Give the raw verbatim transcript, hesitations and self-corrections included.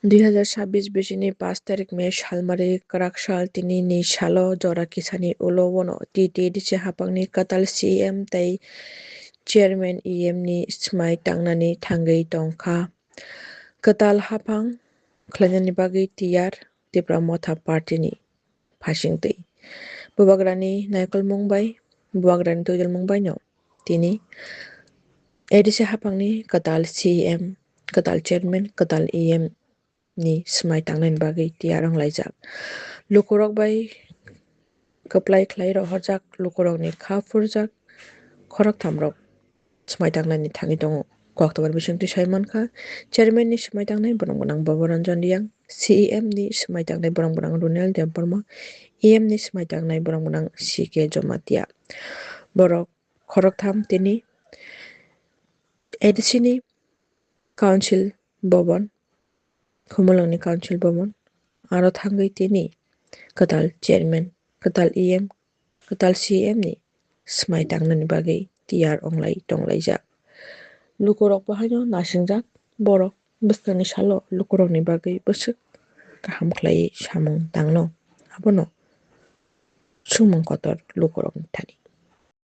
Dui hazar sabbish bisini pash tarik May salmari kwrak sal tinini salo jora kisani ulo bono T T A D C haphangni kwtal C E M tei chairman E M ni swmai tangnani thangwi tongkha. Kwtal haphang khlainani bagwi tiyar Tipra Motha Party ni phasingtwi. Bubagrani naikolmung bai, bubagrani twidulmung baino tini A D C haphangni kwtal C E M, kwtal chairman, kwtal E M ni swmai tangnani bagwi tiyar wnglaijak. Lukurok bai kwplai khlai rohorjak, lukurokni kha phurjak, khoroktham rok swmai tangnani thangwi tongo. Koktobar bisingtwi sai mankha, chairman ni swmai tangnai borok gwnang Baba Ranjan Riyang, C E M ni swmai tangnai borok gwnang Runel Debbarma, E M ni swmai tangnai borok gwnang C K Jamatia. Borok khoroktham tini A D C ni council bhavan, Khumulwngni council bhavan, aro thangwi tini kwtal chairman, kwtal E M, kwtal C M ni swmai tangnani bagwi tiyar onglai tonglaijak. Lukurok bo haino nasingjak, borok bwskangni salo lukurokni bagwi bwswk kaham khlaiwi samung tangno, abono sumung kotor lukurokni thani.